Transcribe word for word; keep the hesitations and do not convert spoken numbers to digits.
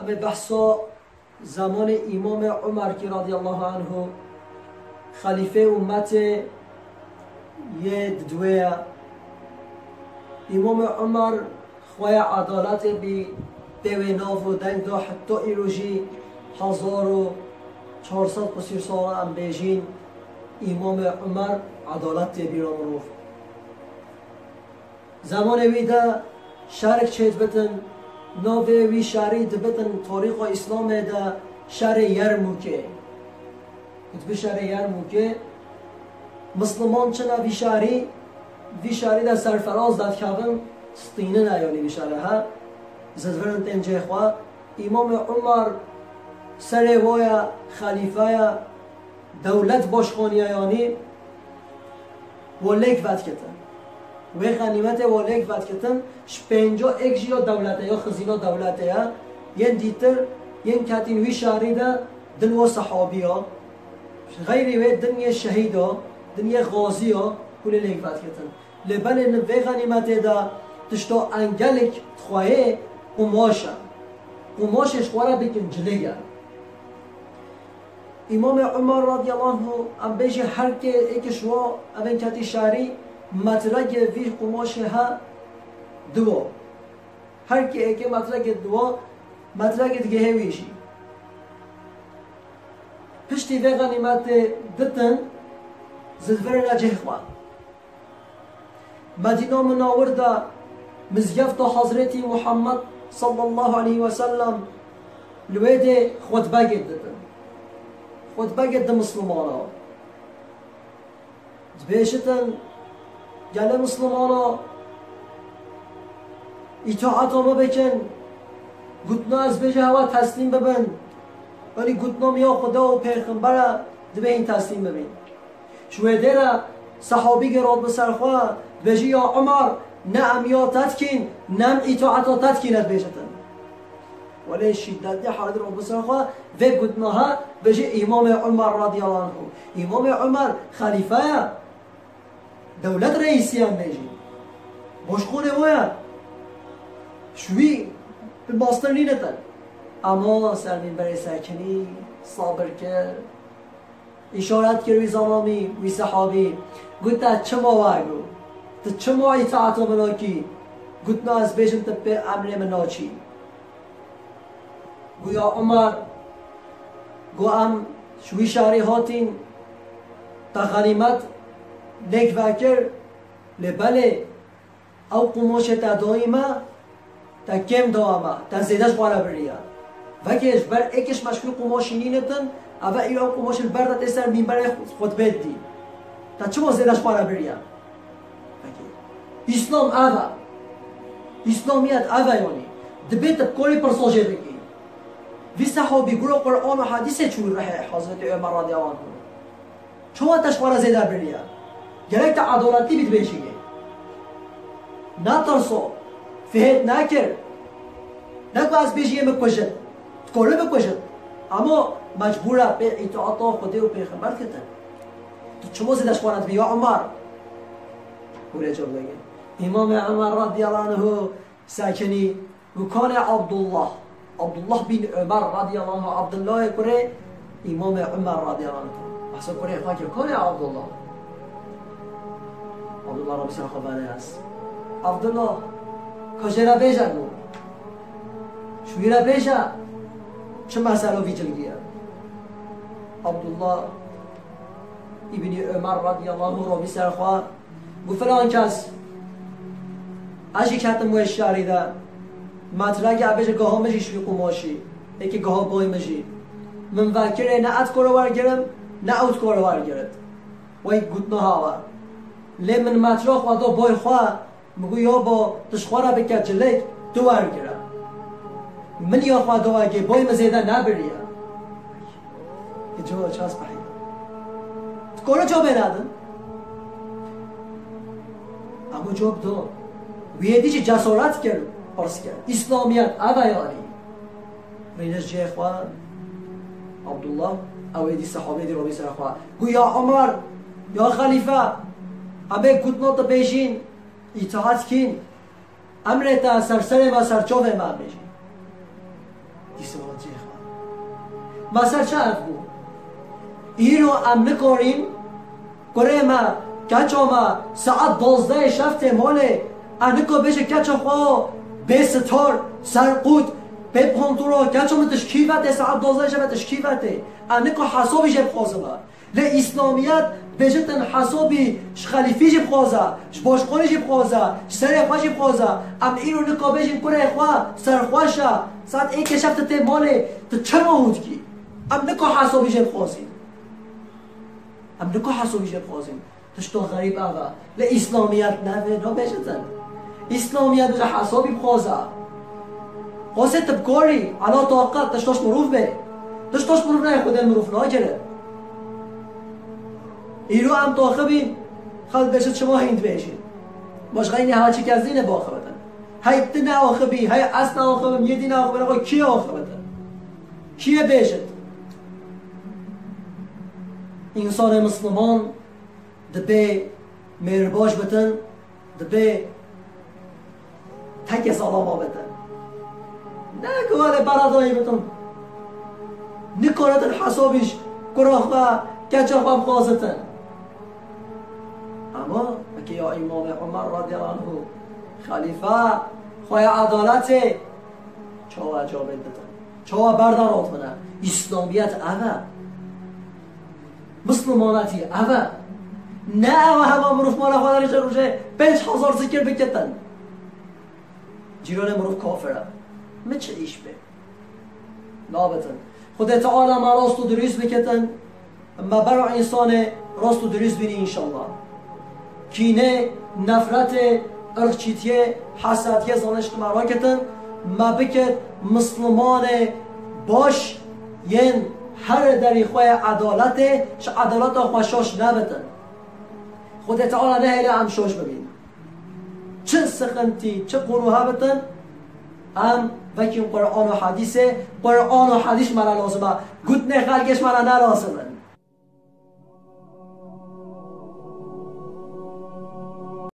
Em behsa zemanê Îmamê Umer kî radiyallahu anhu, xelîfê ummetê yê didwê ye. Îmamê Umer xweye edaletê bî, tê wê nav û deng de heta îro jî hezar û çar sed qusîr sala em bêjîn, Îmamê Umer edalet tê bîra mirov. Zemanê wî de şerik çêdibitin, navê wî şerî dibitin tarîxa Îslamê de şerê Yermûkê. Dibi şerê Yermûkê, Misliman çine vî şerî, vî şerî de serferaz dedikevin, stînine yanî vî şerê he, zidvirin tên cê xwe. Îmamê Umar serê wa ye, xelîfe ye, dewlet başxaniye yanî, wa lêk vedkitin. Wê xenîmetê wa lêk vedkitin, ji pênca êk jî ya dewletê, ya xizîna dewletê ye, yên dîtir, yên ketîn wî şerî de din wa sehabî ya. Xeyrî wê din yê şehîd ya, din yê xazî ya, hûn ê lêk vedkitin. Lê belê nin vê xenîmetê de tişta engelek dixweyê qumaş e. Qumaşê ji xwe re bikin cilig e. Îmamê Umar radiyallahu anhu, em bêjî her kê êkê ji wa evên ketî şerî, metrekê vî qumaşê he diwa. Her kê êkê metrekê diwa, metrekê digihê wî jî. Piştî vê xenîmetê ditin, zidvirine cih xwe. Medîna Munawir de mizgefta Hazretî Muhammed sallallahu aleyhi ve sellem li wê dê xutbegê didin. Xutbegê di Mislimana. Dibêjitin, gelê Mislimana, îtaeta min bikin. Gotina ez bêje hewa teslîm bibin. Yanî gotina min ya Xuda û Pêxember e, dibê hîn teslîm bibîn. Ji wê dê re sehabî gê rot bi ser xwe, dibêjî, ya Umar, ne em ya te dikîn, ne em îtaeta te dikîn, ez bêjitin. Welê şîdetê halî rot bi ser xwe, vê gotina he, dibêjî Îmamê Umar radiyallahu anhu. Îmamê Umar xelîfe ye. Dewlet reîsî ye em bêjî. Boşxonê we ye. Ji wî bi mastir nîne te. Ama ser mînberê sekinî, sabir kir. Îşaret kir wî zanamî, wî sehabî. Got, te çima we got? Tu çima îtaeta min nakî? Gotina ez bêjim tu pê emrê min naçî. Got, ya Umar, got, em ji wî şerî hatîn, te xenîmet lêk vekir, lê belê ew qumaşê te dayî me, te kêm dawa me, te zêde ji xwe re biriye. Vekê ji ber êkê ji me ji wî qumaşî nînitin, eve îro ew qumaşî li ber de tê ser mînberê xutbê didî. Te çima zêde ji xwe re biriye? Vekê. Îslam ev e. Îslamiyet ev e yanî. Dibê tu bi korî pirsa jê bikî. Vî sehabî gura Quran û hedîsê çû rihê Hazretî Ömer radiyallahu anhu. Çawa te ji xwe re zêde biriye? Gerek te edaletî bî dibêjî. Netirso. Fihêt nekir. Ne ku ez bêjî yê min kujit. Dikore bikujit. Ama mecbûr e pê îtaeta Xwedê û Pêxember dikitin. Tu çima zêde ji xwe re dibî ya Umar? Hûrê cevab degê. Îmamê Umar radiyallahu anhu sekinî û kanê Abdullah. Abdullah bin Ömer radiyallahu anhu, Abdullahê kurê Îmamê Umar radiyallahu anhu. Behsa kurê xwe kir, kanê Abdullah. Abdullah Rabî ser xwe vere ez. Abdullah, ka jê re bêje ku. Ji wî re bêje, çi mesela vî cilgî ye? Abdullah Îbnî Ömer radiyallahu anhu Rabî ser xwe got, filan kes, ez jî ketim wê şerî de, metrekê, ez bêjim gaha min jî ji wî qumaşî, êkê gaha boy min jî. Min vekirê ne ez dikore wergirim, ne ew dikore wergirit. Wey gotina hewa. Lê min metra xwe da boy xwe, min got, yabo, tu ji xwe re bike cilek, tu wergire. Min ya xwe da êkê boy min zêde nebiriye. Ê cewab ças behî. Tu kore cewabê nedin? Ama cewab da. Wî yê dî jî cesaret kir, pirs kir. Îslamiyet ev e yanî. Rîne ji cihê xwe, Abdullah, ew ê dî sehabê dî Rabî ser xwe. Got, ya Umar, ya Xelîfe, em ê gotina te bêjîn, îtaat kîn. Emrê te ser serê me, ser çavê me em bêjîn. Îsrail cêxa. Me ser çi ev bû? Îro em nikarîn kurê me, keça me saet dozdehê şev tê malê, em nika bêje keça xwe bê sitar, serqût, bê pantolon, keça min tişkî vetê, saet dozdehê şev tişkî vetê. Em nika hesabî jê bixwazin. Lê Îslamiyet bêjitin hesabî ji xelîfî jî bixwaze, ji başqorî jî bixwaze, ji serê xwe jî bixwaze. Em îro nika bêjin kurê xwe serxweş e, saet êkê şev tu tê malê, tu çima hûn dikî? Em nika hesabî jê bixwazîn. Em nika hesabî jê bixwazîn. Tişto xerîb ev e. Lê Îslamiyet ne vê nabêjitin. Îslamiyet bêje hesabî bixwaze. Qasê tu bikarî, ela taqet, tiştoş mirov bê. Tiştoş mirov nayê, Xwedê mirov nagire. Îro em taxibîn, xelk bêje çima hîn dibêjin. Baş xeynê ha çi kes dîne baxibin. Hey tu ne axibî, hey ez ne axibim, yê dî ne axibin, xwe kî axibin? Kî bêjit? Însanê Misliman dibê mêrbaş bitin, dibê tekê salama bitin. Ne ku welê beradayî bitin. Nikaritin hesabî ji kura xwe, keça xwe bixwazitin. Ama wekî ya Îmamê Umer radiyallahu anhu, xelîfe, xwaya edaletê, çawa cavê bitin? Çawa berdan rotmine? Îslamiyet ev e. Mislimanetî ev e. Ne ew e hema mirov mala xwe derêje rojê pênc hezar zikir bikitin. Cîranê mirov kafir e. Min çi îş bê? Nabitin. Xwedê Teala me rast û dirûst bikitin. Me bera însanê rast û dirûst bînî înşallah. Kînê, nefretê, irqçîtiyê, hesediyê zanişt me rakitin, me bikit Mislimanê baş yên here derî xwe ye edaletê, ji edaleta xwe şaş nebitin. Xwedê Teala nehêle em şaş bibîn. Çi sixintî, çi qûr û hebitin, em vekîn Quran û Hedîsê, Quran û Hedîs me re lazim e. Gotnê xelkê ji me re ne lazim in.